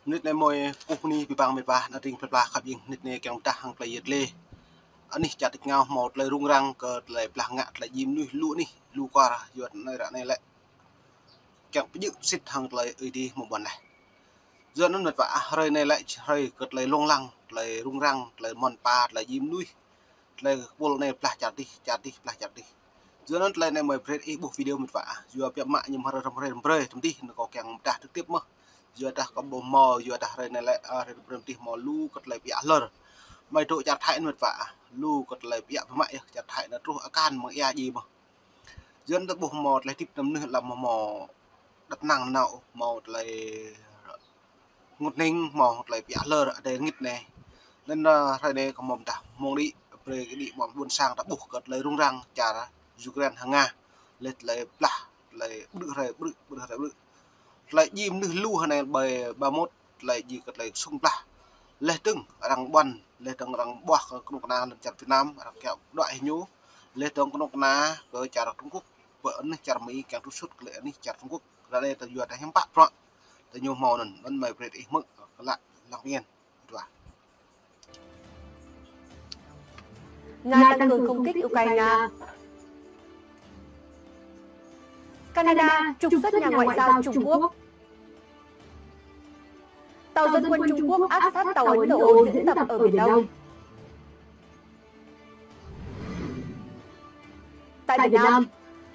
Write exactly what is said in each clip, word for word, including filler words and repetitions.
Mơnit anai mơi kơkuh bơni abih bang met wa, ană tring plơi pla khăp jing mơnit anai kiăng pơdah hăng tơlơi yet lĕ. Anih čar tač rơngiao hmâo tơlơi rŭng răng kơ tơlơi plah ngă tơlơi djim mơnuih lu anih, lu kwar, yua anai ră anai lĕ kiăng pơjing sĭt hăng tơlơi ơi adai hmâo ƀuăn laih. Yua anŭn met wa, hrơi anai lĕ hrơi kơ tơlơi lông lăng, tơlơi rŭng răng, tơlơi mơ̆n pa, tơlơi djim mơnuih, tơlơi kơpul anai plah čar adih, čar adih plah čar adih. Yua anŭn tơlơi anai mơi brơi ih ƀuh video met wa. Yua biă mă ñu hrơi răm hrơi răm brơi tơm adih, anŭn kâo kiăng pơdah trực tiếp mơ̆n. Yua dah kâo ƀuh hmâo, yua dah hrơi anai lĕ, a, hrơi răm brơi tơm adih hmâo lu kơ tơlơi pơiă hlơr. Mơi dŏ čar Thái anŭn met wa. Lu kơ tơlơi pơiă biă mă yơh, čar Thái anŭn truh akan mơ̆ng ia ji mơ̆n. Yua anŭn ta ƀuh hmâo tơlơi hơdip anăm mơnuih lăm hmâo đăt năng nao hmâo tơlơi rơngot hning, hmâo tơlơi pơiă hlơr adai rơngit anai. Anŭn, a, hrơi anai kâo hmâo pơdah mơ̆ng đĭ, brơi kơ đĭ mơ̆ng ƀuôn sang ta ƀuh kơ tơlơi rŭng răng čar Ukraine hăng Nga. Lĕ tơlơi plah, tơlơi ƀrư̆ hrơi ƀrư̆, ƀrư̆ hrơi ƀrư̆. Tơlơi djim mơnuih lu hơnai ƀơi ba môt, tơlơi djim kơ tơlơi sung plah. Lĕ tơ̆ng arăng ƀuăn, lĕ tơ̆ng arăng ƀuah kơ kơnuk kơna lăm čar Việt Nam, arăng kiaŏ đuaĭ hĭ ñu. Lĕ tơ̆ng kơnuk kơna kơ čar Trung Quốc, pơ anih čar Mi kiăng trục xuất kơ lĕ anih čar Trung Quốc. Ră anai ta yua ta hiư̆m pă bruă ta ñu hmâo anŭn, anŭn mơi brơi ih hmư̆ kơ lă lăng pơñen. Dua. Nga tăng cường không kích Ukraine. Canada trục xuất nhà ngoại giao Trung Quốc. Tàu dân quân Trung Quốc áp sát tàu Ấn Độ diễn tập ở Biển Đông. Tại Việt Nam,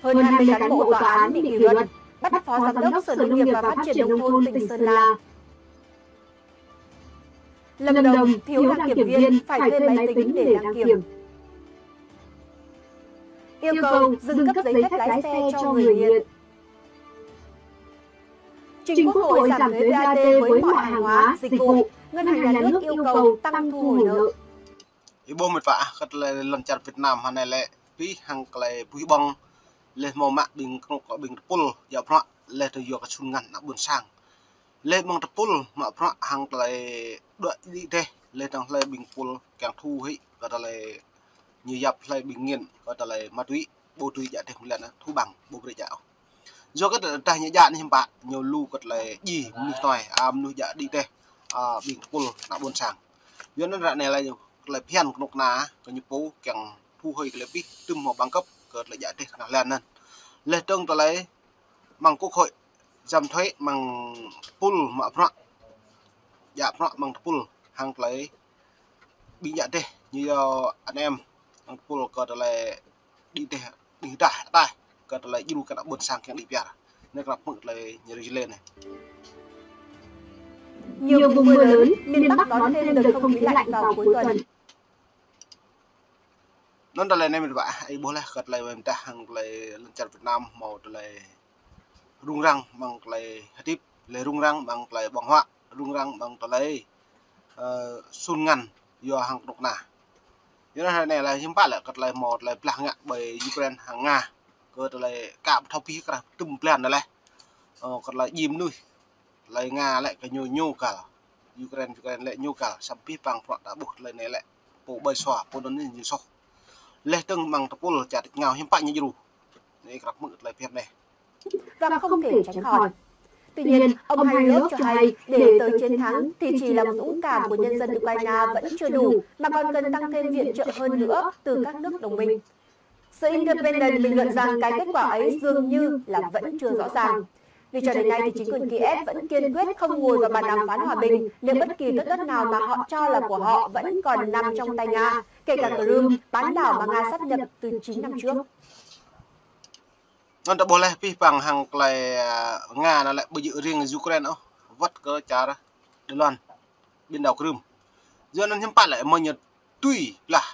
hơn hai mươi cán bộ tòa án bị kỷ luật, bắt Phó Giám đốc Sở Nông nghiệp và Phát triển Nông thôn tỉnh Sơn La. Lâm Đồng, thiếu đăng kiểm viên phải thuê máy tính để đăng kiểm. Yêu cầu dừng cấp giấy phép lái xe cho người nghiện. Trình Quốc hội giảm thuế VAT với mọi hàng hóa, dịch vụ. Ngân hàng nhà nước yêu cầu tăng thu hồi nợ. Ih ƀuh met wa, kơ tơlơi lŏn čar Việt Nam hơnai lĕ pih hăng tơlơi pih ƀơ̆ng, lĕ hmâo mă ƀing kơnuk kơ ƀing tơpul djă bruă, lĕ tơ̆ng yua kơ sun ngăn ană ƀuôn sang. Lĕ ƀing tơpul mă bruă hăng tơlơi đuaĭ đĭ dêh, lĕ tơ̆ng hlơi ƀing tơpul kiăng thu hĭ kơ tơlơi ñu yap, hlơi ƀing nghiện kơ tơlơi ma túy, ƀu dưi djă dêh mơ̆ng lăn anŭn, thu bằng, ƀu brơi djă ôh. Yua kơ tơdah ñu djă anai hiư̆m pă, ñu lu kơ tơlơi djai mơnuih tui, a, mơnuih djă đĭ dêh, a, ƀing tơpul ană ƀuôn sang. Yua anŭn ră anai lĕ ñu tơlơi phiăn kơnuk kơna kơ ñu pô kiăng thu hồi kơ lĕ pih tơ̆m hmâo bằng cấp kơ tơlơi djă dêh tơngah lăn anŭn. Lĕ tơ̆ng tơlơi mơ̆ng Quốc hội, giảm thuế mơ̆ng tơpul mă bruă, djă bruă mơ̆ng tơpul hăng tơlơi ƀing djă dêh, ñu yua anh em mơ̆ng tơpul kơ tơlơi đĭ dêh, đĭ dah ataih kơ tơlơi djru kơ ană ƀuôn sang kiăng đĭ piar. Anai krăp hmư̆ tơlơi ñu rơjlê anai. Nhiều vùng mưa lớn, miền Bắc đón thêm đợt không khí lạnh vào cuối tuần. Anŭn tơlơi anai met wa, ih ƀuh laih kơ tơlơi mơ̆ng tah hăng tơlơi lŏn čar Việt Nam hmâo tơlơi rŭng răng mơ̆ng tơlơi hơdip, lĕ rŭng răng mơ̆ng tơlơi ƀơ̆ng huă, rŭng răng mơ̆ng tơlơi, ơ, sun ngăn yua hăng kơnuk kơna. Yua anŭn hơnai lĕ hiư̆m pă lĕ kơ tơlơi hmâo tơlơi plah ngă ƀơi Ukraine hăng Nga, kơ tơlơi kơ ƀu thâo pih krah tơ̆m blan anŭn lĕ. Ơ, kơ tơlơi djai mơnuih, tơlơi Nga lĕ kơ ñu ñu găl. Ukraine, Ukraine lĕ ñu găl, samơ̆ pih păng bruă ta ƀuh tơlơi anai lĕ pô ƀơi sua, pô anŭn ñu soh. Lĕ tơ̆ng mơ̆ng tơpul čar tač rơngiao hiư̆m pă ñu djru. Anai krăp hmư̆ tơlơi phiăn anai. Và không thể tránh khỏi. Tuy nhiên, ông Hayriov cho hay để tới chiến thắng thì chỉ lòng dũng cảm của nhân dân Ukraine vẫn chưa đủ, mà còn cần tăng thêm viện trợ hơn nữa từ các nước đồng minh. The Independent bình luận rằng cái kết quả ấy dường như là vẫn chưa rõ ràng. Vì cho đến nay thì chính quyền Kiev vẫn kiên quyết không ngồi vào bàn đàm phán hòa bình nếu bất kỳ tấc đất nào mà họ cho là của họ vẫn còn nằm trong tay Nga, kể cả Crimea, bán đảo mà Nga sáp nhập từ chín năm trước. Anŭn ta ƀuh laih pih păng hăng tơlơi, ơ, Nga anŭn lĕ ƀu djơ̆ riêng Ukraine ôh, wơ̆t kơ čar Đài Loan, biển đảo Crimea. Yua anŭn hiư̆m pă lĕ mơ̆ ñu tui plah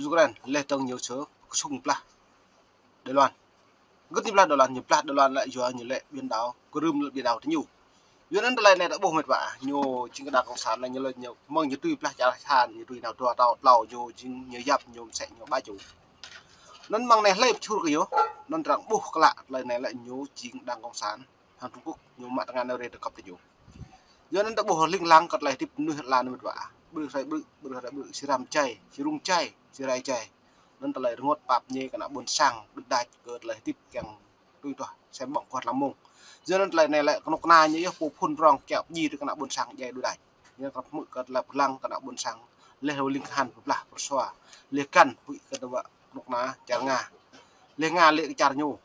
Ukraine, lĕ tơ̆ng ñu sơ kơsung plah Đài Loan. Gơ̆t ñu plah Đài Loan, ñu plah Đài Loan lĕ yua ñu lĕ biển đảo Crimea lĕ biển đảo tơ ñu. Yua anŭn tơlơi anai ta ƀuh met wa, ñu jing kơ đảng cộng sản lĕ ñu lĕ ñu mơ̆ng ñu tui plah čar san, ñu tui nao dua tao tlâo, ñu jing ñu yap ñu mơsĕ ñu ƀă ču. Anŭn mơ̆ng anai hlơi pơčur kơ ñu, anŭn arăng ƀuh klă tơlơi anai lĕ ñu jing đảng cộng sản hăng Trung Quốc, ñu mă tơngan nao rê tơkŏp tơ ñu. Yua anŭn ta ƀuh ling lang kơ tơlơi hơdip mơnuih lăn anai met wa. Ƀrư̆ hrơi ƀrư̆, ƀrư̆ hrơi ƀrư̆, sirăm čai, sirung čai, sirai čai. Anŭn tơlơi rơngot pap ñe kơ ană ƀuôn sang, đuaĭ đač kơ tơlơi hơdip kiăng tui tuah sem ƀơ̆ng kuah lăm mông. Yua anŭn tơlơi anai lĕ kơnuk kơna ñu yơh pô phun prong kiăng pơjing tui kơnuk kơna ƀôn sang djai đu đai. Ñu krăp hmư̆ kơ tơlơi pơblang kơnuk kơna ƀôn sang. Leh lơ ling kahan pơblah pơsua. Leh găn huĭ kơ tơlơi kơnuk kơna čar Nga. Leh Nga lĕ kơ čar ñu.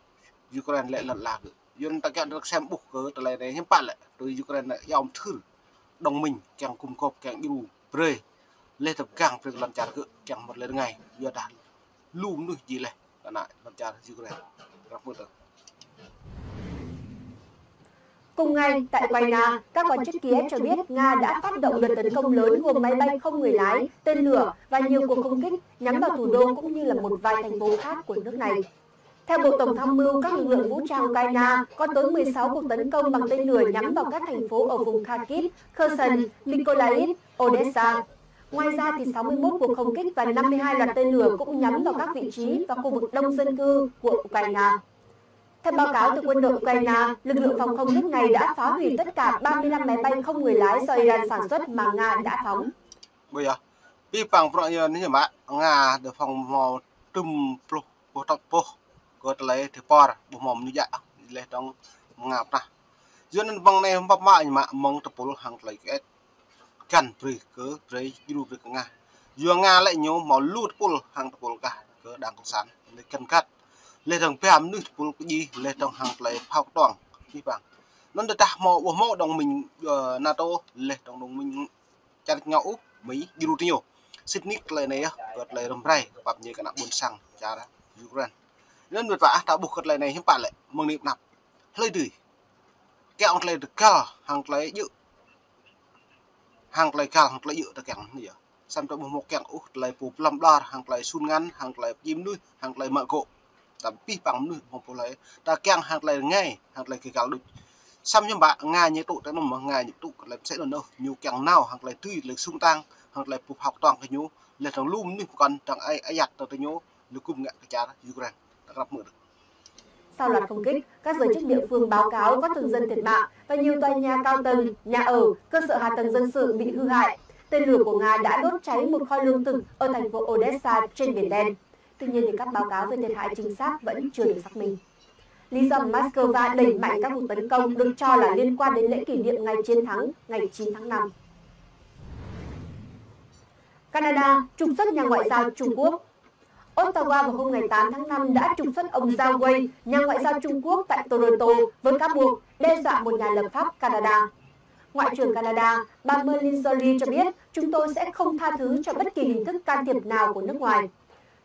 Ukraine lĕ lăn la gơ̆. Yua anŭn ta kiăng ta sem ƀuh kơ tơlơi anai hiư̆m pă lĕ. Tui Ukraine lĕ yom thưr. Đồng minh kiăng gum gôp kiăng djru brơi. Leh tơpơgang brơi kơ lăn čar gơ̆ kiăng mơ̆t lĕ rơngai. Yua dah lu mơnuih djai leh kơ ană lăn čar Ukraine. Krăp hmư̆ tơ. Cùng ngày, tại Ukraine, các quan chức Kiev cho biết Nga đã phát động đợt tấn công lớn gồm máy bay không người lái, tên lửa và nhiều cuộc không kích nhắm vào thủ đô cũng như là một vài thành phố khác của nước này. Theo Bộ Tổng tham mưu các lực lượng vũ trang Ukraine, có tới mười sáu cuộc tấn công bằng tên lửa nhắm vào các thành phố ở vùng Kharkiv, Kherson, Mykolaiv, Odessa. Ngoài ra thì sáu mươi mốt cuộc không kích và năm mươi hai loạt tên lửa cũng nhắm vào các vị trí và khu vực đông dân cư của Ukraine. Theo báo cáo từ quân đội Ukraine, lực lượng phòng không nước này đã phá hủy tất cả ba mươi lăm máy bay không người lái do Iran sản xuất mà Nga đã phóng. Ƀơi yơh, pih păng prong yơh anai mă, Nga đơ phŏng hmâo tơm pluh, ƀuh tŏp ƀuh, kơ tơlơi tơpơr, ƀuh hmâo mơnuih djă, leh dong Nga pơnah. Yua anŭn ƀơ̆ng anai hmâo mă ñu mă mơ̆ng tơpul hăng tơlơi kĕt. Găn brơi kơ, brơi djru brơi kơ Nga. Yua Nga lĕ ñu hmâo lu tơpul hăng tơpul gah kơ đảng cộng sản. Leh găn găt. Leh dong ba mơnuih tơpul kơ djai, leh dong hăng tơlơi phao kơtuang. Pih păng. Anŭn tơdah hmâo, ƀuh hmâo đồng minh, ơ, NATO, leh dong đồng minh čar ngă ôh, Mỹ djru tơ ñu. Sĭt nik tơlơi anai yơh, kơ tơlơi răm rai, kơ pap ñu kơnuk kơna ƀôn sang, čar Ukraine. Anŭn mĕt wa ah ta ƀuh kơ tơlơi anai hiư̆m pă lĕ, mơ̆ng anai pơ anăp. Hlơi dưi. Kiăng tơlơi tơgal, hăng tơlơi djơ̆. Hăng tơlơi gal, hăng tơlơi djơ̆ ta kiăng anai yơh. Samơ̆ ta ƀuh hmâo kiăng ôh, tơlơi pô pơlăm ƀlŏr, hăng tơlơi sun ngăn, hăng tơlơi pơjing mơnuih, hăng tơlơi mă gŏ. Ta pih păng mơnuih ƀơ̆ng pô hlơi. Ta kiăng hăng tơlơi rơngai, hăng tơlơi gơgal đôč. Samơ̆ hiư̆m pă, Nga ñu tŭ tơ anŭn mơ̆, Nga ñu tŭ kơ tơlơi mơsĕ anŭn ôh. Ñu kiăng nao, hăng tơlơi tui, tơlơi sung tăng, hăng tơlơi pơphao kơtuang kơ ñu. Leh dong lu mơnuih pơkŏn, dong ai, ayăt tơ tơ ñu. Lơgŭm ngă kơ čar Ukraine. Ta krăp hmư̆ đôč. Sau loạt không kích, các giới chức địa phương báo cáo có thường dân thiệt mạng và nhiều tòa nhà cao tầng, nhà ở, cơ sở hạ tầng dân sự bị hư hại. Tên lửa của Nga đã đốt cháy một kho lương thực ở thành phố Odessa trên Biển Đen. Tuy nhiên, thì các báo cáo về thiệt hại chính xác vẫn chưa được xác minh. Lý do Moscow đẩy mạnh các cuộc tấn công được cho là liên quan đến lễ kỷ niệm ngày chiến thắng, ngày chín tháng năm. Canada trục xuất nhà ngoại giao Trung Quốc. Ottawa vào hôm ngày tám tháng năm đã trục xuất ông Zhao Wei, nhà ngoại giao Trung Quốc tại Toronto, với cáo buộc đe dọa một nhà lập pháp Canada. Ngoại trưởng Canada, bà Melanie Joly cho biết, "Chúng tôi sẽ không tha thứ cho bất kỳ hình thức can thiệp nào của nước ngoài."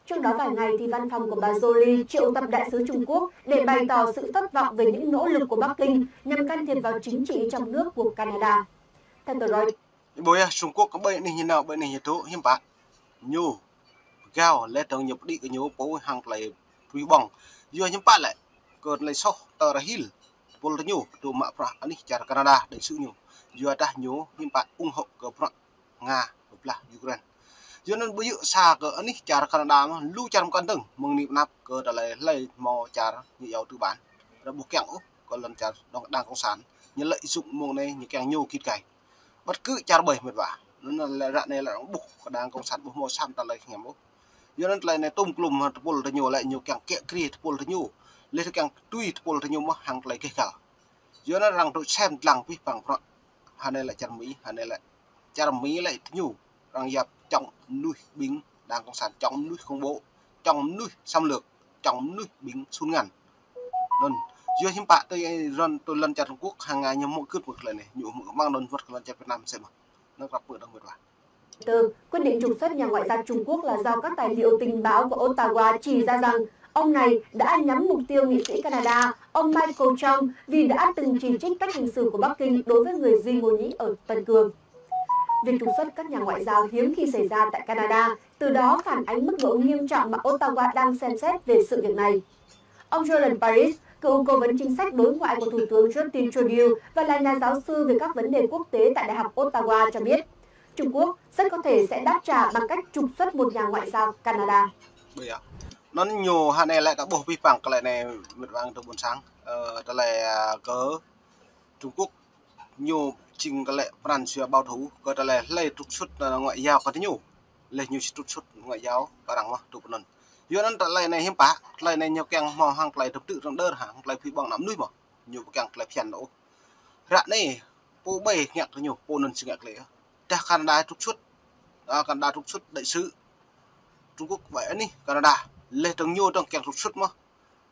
Trước đó vài ngày, thì văn phòng của bà Joly triệu tập đại sứ Trung Quốc để bày tỏ sự thất vọng về những nỗ lực của Bắc Kinh nhằm can thiệp vào chính trị trong nước của Canada. Theo tờ Reuters, Ƀơi yơh Trung Quốc kơ ƀơi anai ñu nao, ƀơi anai ñu tŭ, hiư̆m pă. Ñu pơgao, leh dong ñu pơđĭ kơ ñu pô hăng tơlơi pui ƀơ̆ng. Yua hiư̆m pă lĕ, kơ tơlơi soh tơ rơhil, tơpul tơ ñu, tŭ mă prah anih čar Canada, đại sứ ñu. Yua dah ñu hiư̆m pă ủng hộ kơ bruă Nga pơblah Ukraine. Yua anŭn ƀu djơ̆ sa kơ anih čar Canada mơ̆, lu čar mơkăn dơ̆ng, mơ̆ng anai pơ anăp kơ tơlơi hlơi hmâo čar ñu yua tư bản. Ră ƀu kiăng ôh, kơ lŏn čar dong đảng cộng sản. Ñu lợi dụng mơ̆ng anai, ñu kiăng ñu git gai. Bất cứ čar ƀơi mĕt wa. Anŭn lĕ ră anai lĕ ƀuh kơ đảng cộng sản ƀu hmâo sa tơlơi hiam ôh. Yua anŭn tơlơi anai tŭm klum tơpul tơ ñu lĕ ñu kiăng kiă kriê tơpul tơ ñu. Leh kiăng tui tơpul tơ ñu mơ̆ hăng tơlơi gêh gal. Yua anŭn arăng tŭ sem lăng pih păng prong. Hơnai lĕ čar Mi, hơnai lĕ čar Mi lĕ tơ ñu. Arăng yap čŏng mơnuih ƀing đảng cộng sản, čŏng mơnuih khủng bố, čŏng mơnuih xâm lược, čŏng mơnuih ƀing sun ngăn. Anŭn, yua hiư̆m pă tui rŏn tui lŏn čar Trung Quốc hăng Nga ñu hmư̆ gưt mơ̆ tơlơi anai, ñu hmư̆ kơmăng anŭn wơ̆t kơ lŏn čar Việt Nam sĕ mơ̆. Anŭn krăp pơ dong mĕt wa. Tư, quyết định trục xuất nhà ngoại giao Trung Quốc là do các tài liệu tình báo của Ottawa chỉ ra rằng ông này đã nhắm mục tiêu nghị sĩ Canada, ông Michael Chong, vì đã từng chỉ trích cách hành xử của Bắc Kinh đối với người Duy ngô nhĩ ở Tân Cương. Việc trục xuất các nhà ngoại giao hiếm khi xảy ra tại Canada, từ đó phản ánh mức độ nghiêm trọng mà Ottawa đang xem xét về sự việc này. Ông Jordan Paris, cựu cố vấn chính sách đối ngoại của Thủ tướng Justin Trudeau và là nhà giáo sư về các vấn đề quốc tế tại Đại học Ottawa cho biết, Trung Quốc rất có thể sẽ đáp trả bằng cách trục xuất một nhà ngoại giao Canada. Ƀơi yơh. Anŭn ñu hơnai lĕ ta ƀuh pih păng kơ tơlơi anai mĕt wa tơ ƀôn sang. Ơ, tơlơi, ơ, kơ Trung Quốc ñu jing kơ lĕ pran jua bảo thủ kơ tơlơi hlơi trục xuất, ơ, ngoại giao kơ tơ ñu. Leh ñu trục xuất ngoại giao kơ arăng mơ̆ tŭ pơ anŭn. Yua anŭn tơlơi anai hiư̆m pă, tơlơi anai ñu kiăng hmâo hăng tơlơi tơptư̆ rơ̆ng đơr hăng tơlơi phi ƀong anăm mơnuih mơ̆. Ñu ƀu kiăng tơlơi phiăn ôh. Ră anai, pô ƀai ngă kơ ñu, pô anŭn či ngă tơlơi. Dah Canada trục xuất, a, Canada trục xuất đại sứ Trung Quốc ƀơi anih Canada. Leh dơ̆ng ñu dơ̆ng kiăng trục xuất mơ̆.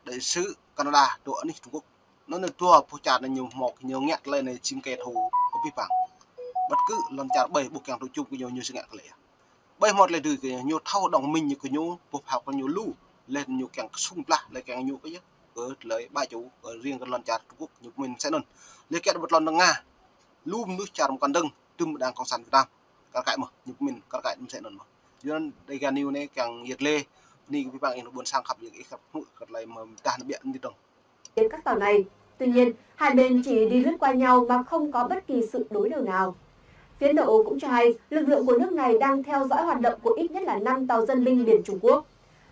Đại sứ Canada dŏ anih Trung Quốc. Anŭn anai dua boh čar anai ñu hmâo kơ ñu ngă tơlơi anai jing kẻ thù kơ abih bang. Bất cứ lŏn čar ƀai ƀu kiăng tŭ jum kơ ñu, ñu či ngă tơlơi. Ƀai hmâo tơlơi dưi kơ ñu, ñu thâo đồng minh kơ ñu, boh phao kơ ñu lu. Leh ñu kiăng kơsung blah, leh kiăng ñu kơ yơh. Kơ tơlơi ƀai ču, kơ riêng kơ lŏn čar Trung Quốc, ñu pơmĭn mơsĕ anŭn. Leh kiăng ƀơi lŏn Nga, lu mơnuih čar mơkăn dơ̆ng, tŭm đảng Cộng sản Việt Nam. Kar kaĭ mơ̆, ñu pơmĭn kar kaĭ mơsĕ anŭn mơ̆. Yua anŭn Dega News anai kiăng yơh lĕ, bơni kơ abih bang ih ƀôn sang khăp ih khăp hmư̆ kơ tơlơi mơ̆ dah anai ƀiă anai dơ̆ng. Các tàu này. Tuy nhiên, hai bên chỉ đi lướt qua nhau mà không có bất kỳ sự đối đầu nào. Phía Ấn Độ cũng cho hay lực lượng của nước này đang theo dõi hoạt động của ít nhất là năm tàu dân binh biển Trung Quốc.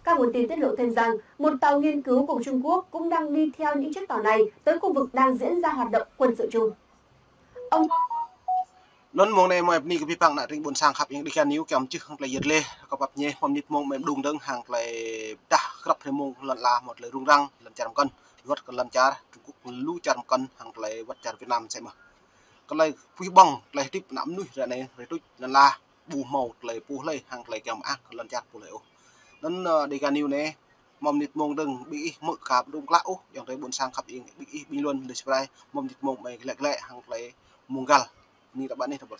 Các nguồn tin tiết lộ thêm rằng một tàu nghiên cứu của Trung Quốc cũng đang đi theo những chiếc tàu này tới khu vực đang diễn ra hoạt động quân sự chung. Ông Anŭn mông anai mơi bơni kơ abih bang ană tring ƀôn sang khăp ing Dega News kiăng čih hăng tơlơi yơh lĕ, kơ pap ñe, mơ̆ng mơnit mông mơi mơđung dơ̆ng hăng tơlơi dah krăp hrơi mông lŏn la hmâo tơlơi rŭng răng, lŏn čar mơkăn, wơ̆t kơ lŏn čar Trung Quốc lu čar mơkăn hăng tơlơi wơ̆t čar Việt Nam mơsĕ mơ̆. Kơ tơlơi phi ƀong, tơlơi hơdip ană mơnuih ră anai, rơtuč lŏn la, ƀu hmâo tơlơi pô hlơi hăng tơlơi kiăng mơak kơ lŏn čar pô hlơi ôh. Anŭn, ơ, Dega News anai, mơ̆ng mơnit mông dơ̆ng, ƀing ih hmư̆ ka ƀu dŭm klă ôh, yua anŭn tơlơi ƀôn sang khăp ing, ƀing ih ƀing luăn lĕ sơprai, mơ̆ng mơnit mông mơi glĕ glĕ hăng tơlơi mông găl. Bơni tơƀă anih tơƀă.